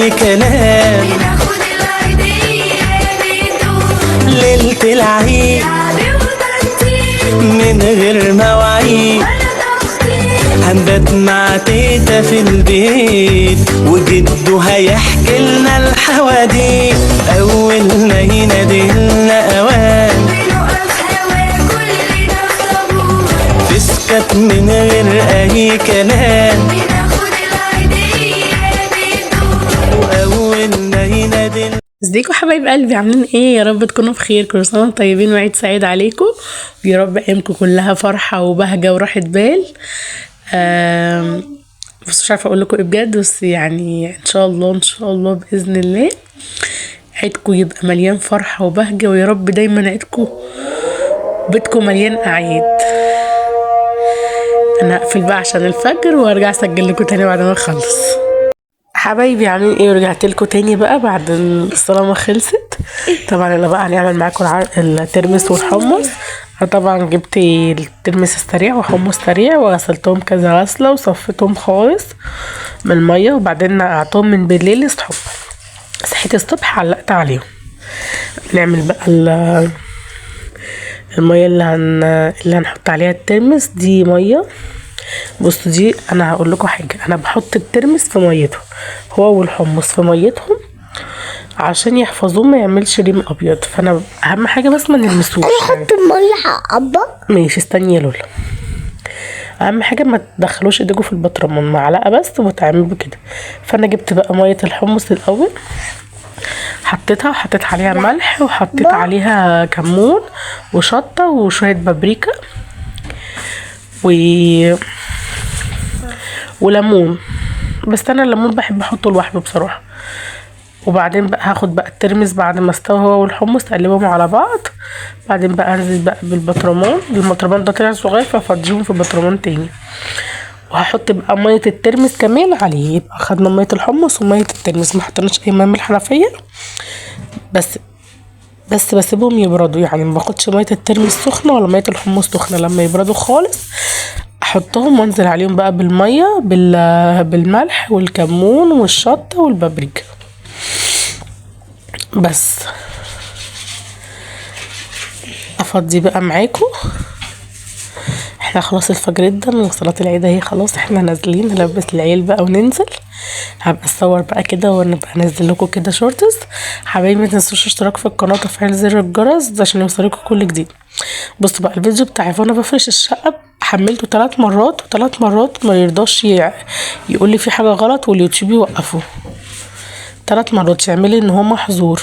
اي كلام. بناخد العيدية من دول ليلة العيد لعب وتنطيط من غير مواعيد، ولا تخطيط. هنبات مع تيتا في البيت وجده هيحكي لنا الحواديت. اول ما يناديلنا اوان بنقف هوا كلنا في طابور، تسكت من غير اي كلام. بناخد العيدية من دول. واول ما يناديلنا. ازيكم حبايب قلبي، عاملين ايه؟ يا رب تكونوا بخير، كل سنة وانتم طيبين وعيد سعيد عليكم، ويا رب ايامكم كلها فرحه وبهجة وراحة بال. بس مش عارفه اقول لكم ايه بجد، بس يعني ان شاء الله ان شاء الله باذن الله عيدكم يبقى مليان فرحه وبهجة، ويا رب دايما عيدكم بيتكم مليان اعياد. انا هقفل بقى عشان الفجر وارجع اسجل لكم تاني بعد ما اخلص. حبايبي عاملين ايه؟ ورجعت لكم تاني بقى بعد الصلاة ما خلصت. طبعا انا بقى هنعمل معاكم الترمس والحمص. انا طبعا جبت الترمس السريع وحمص سريع وغسلتهم كذا غسله وصفيتهم خالص من المية، وبعدين نقعتهم من بالليل الصبح. صحيت الصبح علقت عليهم. نعمل بقى المية اللي هنحط عليها الترمس دي مية. بصوا دي انا هقول لكم حاجة، انا بحط الترمس في ميته هو والحمص في ميتهم عشان يحفظوه ما يعملش ريم ابيض. فانا اهم حاجة بس ما نلمسوش. احط المية ابا. ماشي استني يا لولا. اهم حاجة ما تدخلوش ايديكم في البطرمان، معلقه بس وتعملوا كده. فانا جبت بقى مية الحمص الاول، حطيتها وحطيت عليها ملح وحطيت عليها كمون وشطه وشوية بابريكا وليمون، بس انا الليمون بحب احطه لوحده بصراحة. وبعدين بقى هاخد بقى الترمس بعد ما استوى هو والحمص، اقلبهم على بعض. بعدين بقى انزل بقى بالبطرمان، البطرمان ده طلع صغير فافضيهم في بطرمان تاني، وهحط بقى مية الترمس كمان عليه. يبقى خدنا مية الحمص ومية الترمس، ما حطيناش اي مية من الحنفية، بس بسيبهم يبردوا، يعني ما باخدش مية الترمس سخنة ولا مية الحمص سخنة. لما يبردوا خالص احطهم وانزل عليهم بقى بالمية بالملح والكمون والشطه والبابريكا بس. افضي بقى معاكم، احنا خلاص الفجر ادن وصلاة العيد اهي، خلاص احنا نازلين نلبس العيال بقى وننزل. هبقى اصور بقى كده ونبقى انزل لكم كده shorts. حبايبي ما تنسوش الاشتراك في القناة وتفعيل زر الجرس عشان يوصلكم كل جديد. بصوا بقى الفيديو بتاعي وانا بفرش الشقة حملته 3 مرات، وثلاث مرات ما يرضاش يقول لي في حاجة غلط واليوتيوب يوقفه. 3 مرات يعمل لي ان هو محظور،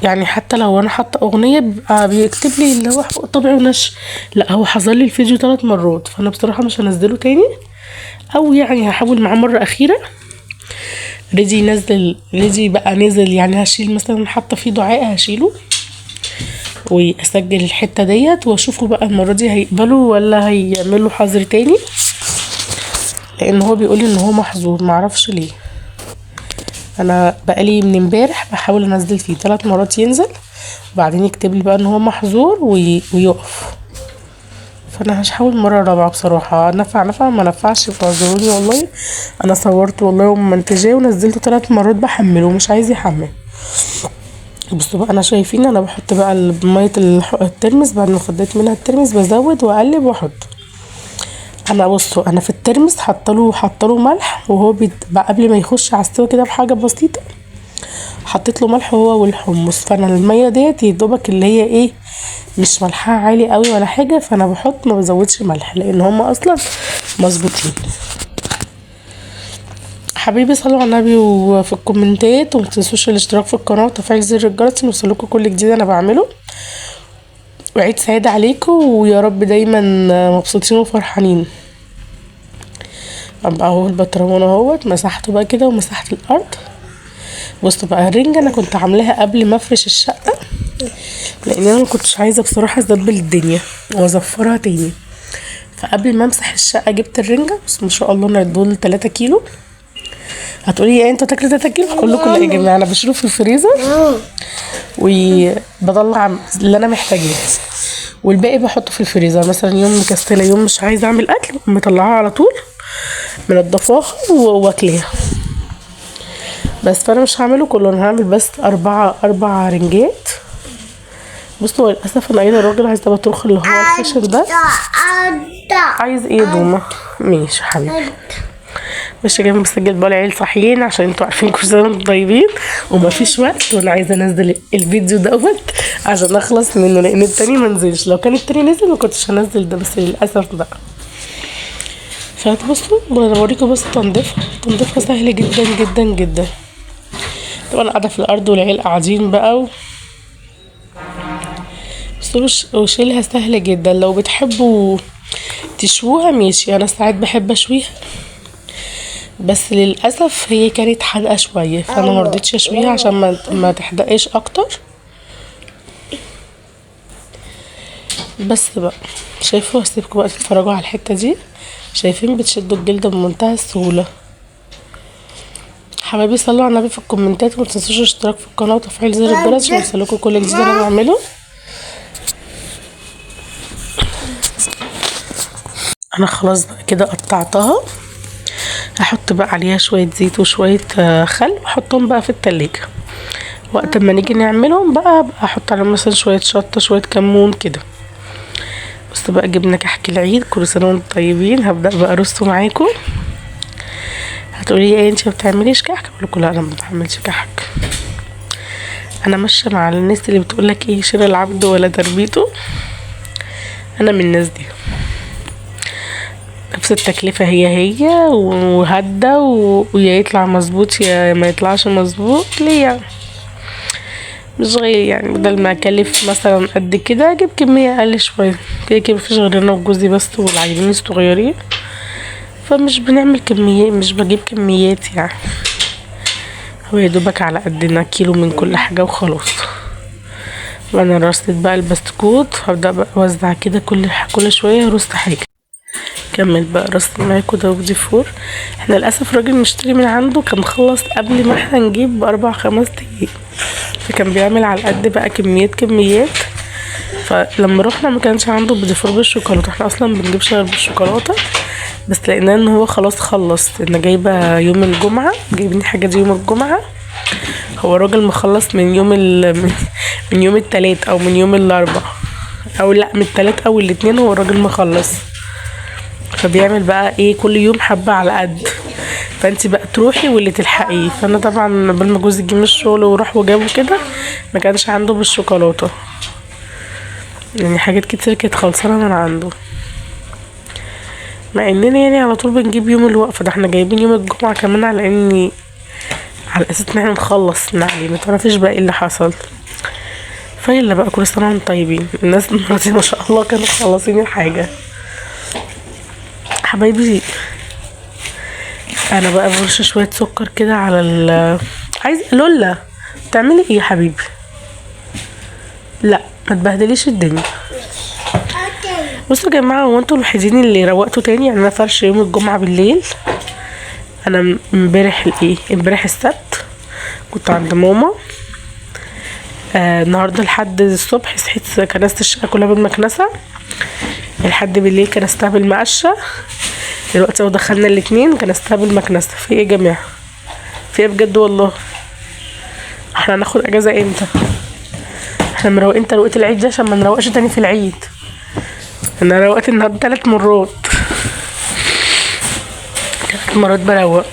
يعني حتى لو انا حاطه اغنية بيبقى بيكتب لي اللي هو حقوق طبع ونشر، لا هو حظر لي الفيديو 3 مرات. فانا بصراحة مش هنزله تاني، او يعني هحاول معاه مرة اخيرة. ريدي نزل، ريدي بقى نزل، يعني هشيل مثلا حاطه فيه دعاء هشيله واسجل الحتة ديت واشوفه بقى المرة دي هيقبلوا ولا هيعملوا حظر تاني، لان هو بيقولي ان هو محظور معرفش ليه. انا بقالي من امبارح بحاول انزل فيه 3 مرات ينزل، وبعدين يكتب لي بقى ان هو محظور ويقف. فانا هحاول مرة رابعه بصراحة، نفع نفع ما نفعش فاعذروني والله. انا صورت والله ومنتجاه ونزلته 3 مرات بحمله ومش عايز يحمل. بصوا بقى انا شايفين انا بحط بقى مية الترمس بعد ما فضيت منها الترمس، بزود واقلب واحط. انا بصوا انا في الترمس حاطه له ملح، وهو بقى قبل ما يخش على السوا كده بحاجة بسيطة حطيت له ملح هو والحمص. فانا المية ديت يا دوبك اللي هي ايه مش ملحها عالي قوي ولا حاجة، فانا بحط ما بزودش ملح لان هما اصلا مظبوطين. حبايبي صلوا على النبي وفي الكومنتات، وما تنسوش الاشتراك في القناة وتفعيل زر الجرس عشان يوصلكوا كل جديد انا بعمله. وعيد سعيد عليكم، ويا رب دايما مبسوطين وفرحانين. ابقى اهو البطرمان اهوت مسحته بقى كده ومسحت الارض. بصوا بقى الرنجة انا كنت عاملاها قبل ما افرش الشقة، لان انا ما كنتش عايزة بصراحة ازبل الدنيا وازفرها تاني، فقبل ما امسح الشقة جبت الرنجة. بس ما شاء الله انا دول 3 كيلو. هتقولي ايه انتوا تاكلوا 3 كيلو؟ هقول لكم لا يا جماعة، انا بشيله في الفريزر وبطلع اللي انا محتاجاه، والباقي بحطه في الفريزر. مثلا يوم مكسله، يوم مش عايزه اعمل اكل، مطلعاها على طول منضفاها واكليها. بس فانا مش هعمله كله، انا هعمل بس اربع رنجات. بصوا للاسف انا قايله الراجل عايز بطروخ اللي هو الخشن ده. عايز ايه يا دومه؟ ماشي يا حبيبي. ماشي يا جماعة، بسجل بقى العيال صاحيين عشان انتوا عارفين كل سنة وانتم طيبين ومفيش وقت، وانا عايزه انزل الفيديو دوت عشان اخلص منه، لان التاني ما نزلش. لو كان التاني نزل ما كنتش هنزل ده، بس للاسف بقى. فبصوا انا بوريكم بس تنظيفها سهل جدا جدا جدا. طبعا قاعدة في الارض والعيال قاعدين بقى بصوا وشيلها سهل جدا. لو بتحبوا تشوها ماشي، انا ساعات بحب اشويها، بس للاسف هي كانت حادقه شوية فانا ما رضيتش اشويها عشان ما تحدقش اكتر. بس بقى شايفوا، هسيبكم بقى تتفرجوا على الحتة دي. شايفين بتشدوا الجلد بمنتهى السهولة. حبايبي صلوا على النبي في الكومنتات، وما تنسوش الاشتراك في القناة وتفعيل زر الجرس عشان يوصلكوا كل جديد انا بعمله. انا خلاص بقى كده قطعتها، هحط بقى عليها شوية زيت وشوية خل واحطهم بقى في التلاجة. وقت ما نيجي نعملهم بقى احط عليهم مثلا شوية شطه شوية كمون كده. بس بقى جبنا كحك العيد، كل سنة وانتم طيبين. هبدا بقى ارصه معاكم. هتقولي ايه انت ما بتعمليش كحك؟ اقول لكم لا انا ما بعملش كحك، انا ماشية مع الناس اللي بتقولك ايه شيل العبد ولا تربيته، انا من الناس دي. نفس التكلفة هي هي وهدى ويا يطلع مظبوط يا ما يطلعش مظبوط. ليه يعني؟ مش غالي يعني، بدل ما اكلف مثلا قد كده اجيب كمية اقل شوية. كده كده مفيش غير انا وجوزي بس والعيلين الصغيرين، فمش بنعمل كميات، مش بجيب كميات يعني، هو يا دوبك على قدنا كيلو من كل حاجة وخلاص. وانا رصيت بقى البسكوت، هبدأ بقى اوزع كده كل شوية رص حاجة. كمل بقى رص معاكم ده بودي فور. احنا للاسف الراجل مشتري من عنده كان مخلص قبل ما احنا نجيب ب4-5 ايام، فكان بيعمل على قد بقى كميات. فلما رحنا ما كانش عنده بودي فور بالشوكولاته، احنا اصلا بنجيبش غير بالشوكولاته، بس لقيناه ان هو خلاص خلص. انا جايبه يوم الجمعة، جايبين الحاجة دي يوم الجمعة، هو الراجل مخلص من يوم من يوم التلات او من يوم الاربع، او لا من التلات او الاتنين، هو الراجل مخلص. فبيعمل بقى ايه كل يوم حبه على قد، فانت بقى تروحي واللي تلحقيه. فانا طبعا قبل ما جوزي جه من الشغل وراح وجابه كده ما كانش عنده بالشوكولاته، يعني حاجات كتير كانت خلصانه من عنده، مع اننا يعني على طول بنجيب يوم الوقفة ده، احنا جايبين يوم الجمعة كمان على اني على اساس ان احنا نخلص نعلي، ما تعرفيش بقى ايه اللي حصل. فيلا بقى كل سنة وانتم طيبين. الناس النهارده ما شاء الله كانوا مخلصين الحاجة حبايبي. انا بقى برش شوية سكر كده على ال عايز لولا تعملي ايه يا حبيبي؟ لا ما تبهدليش الدنيا. بصوا يا جماعة، هو انتوا الوحيدين اللي روقتوا تاني يعني. انا فرش يوم الجمعة بالليل، انا امبارح الايه امبارح السبت كنت عند ماما، النهارده لحد الصبح صحيت كنست الشقة كلها بالمكنسه، لحد بالليل كنستها بالمقشه، دلوقتي اهو دخلنا الاتنين كنستها بالمكنسه. في ايه يا جماعة؟ في ايه بجد والله؟ احنا هناخد اجازه امتى؟ احنا مروقين تروقه العيد ده عشان ما نروقش تاني في العيد. انا روقت النهارده 3 مرات، 3 مرات بروق.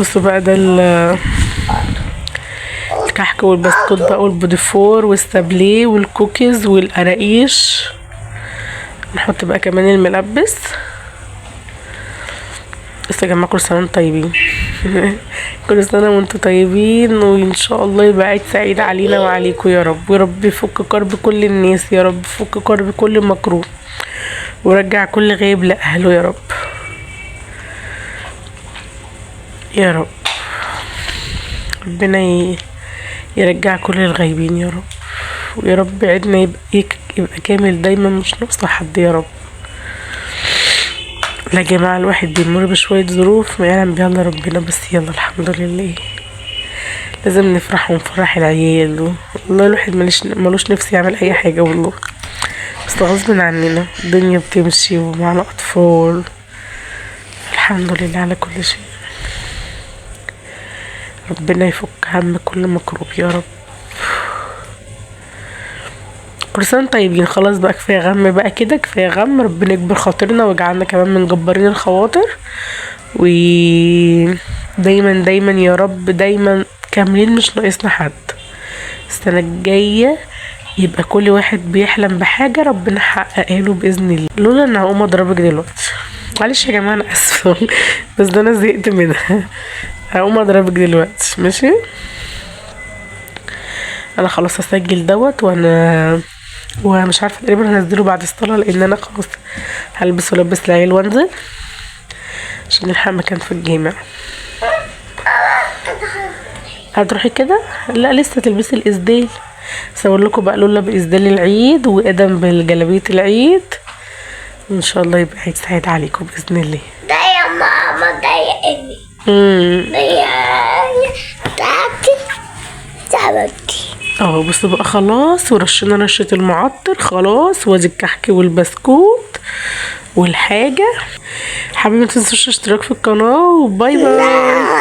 بصوا بقى ده الكحك والبسكوت بقى والبوديفور والسابليه والكوكيز والقراقيش، نحط بقى كمان الملبس. بس يا جماعة كل سنة وانتم طيبين. كل سنة وانتم طيبين، وان شاء الله يبقى عيد سعيد علينا وعليكم يا رب، ويا رب يفك كرب كل الناس يا رب، يفك كرب كل مكروه، ورجع كل غايب لاهله يا رب يا رب. ربنا يرجع كل الغايبين يا رب، ويا رب عيدنا يبقى كامل دايما، مش ناقص لحد يا رب. لا يا جماعة الواحد بيمر بشوية ظروف ما يعلم بيها الا ربنا، بس يلا الحمد لله، لازم نفرح ونفرح العيال. والله الواحد ملوش نفس يعمل اي حاجة والله، بس غصب عننا الدنيا بتمشي ومعنا اطفال. الحمد لله على كل شيء. ربنا يفك هم كل مكروب يا رب. كل سنة طيبين. خلاص بقى كفاية غم بقى كده، كفاية غم. ربنا يكبر خاطرنا ويجعلنا كمان من جبارين الخواطر، ودايما دايما يا رب دايما كاملين، مش ناقصنا حد. السنة الجاية يبقى كل واحد بيحلم بحاجة ربنا حققها له باذن الله. لولا ان هقوم اضربك دلوقتي، معلش يا جماعة انا اسفه بس ده انا زهقت منها. هقوم اضربك دلوقتي ماشي. انا خلاص هسجل دوت، وانا ومش عارفه تقريبا هنزله بعد الصلاة، لان انا خلاص هلبس ولبس العيال وانزل عشان نلحق مكان في الجامع. هتروحي كده؟ لا لسه تلبسي الاسدال. صور لكم بقى لولا باسدال العيد وادم بالجلابيه العيد، وان شاء الله يبقى عيد سعيد عليكم باذن الله. ده يا ماما، ده يا امي، ده يا بتاعتي تعبتي. اهو بصوا بقى خلاص، ورشينا رشه المعطر خلاص، وادي الكحك والبسكوت والحاجة. حبيبي ما تنسوش الاشتراك في القناة، و bye bye.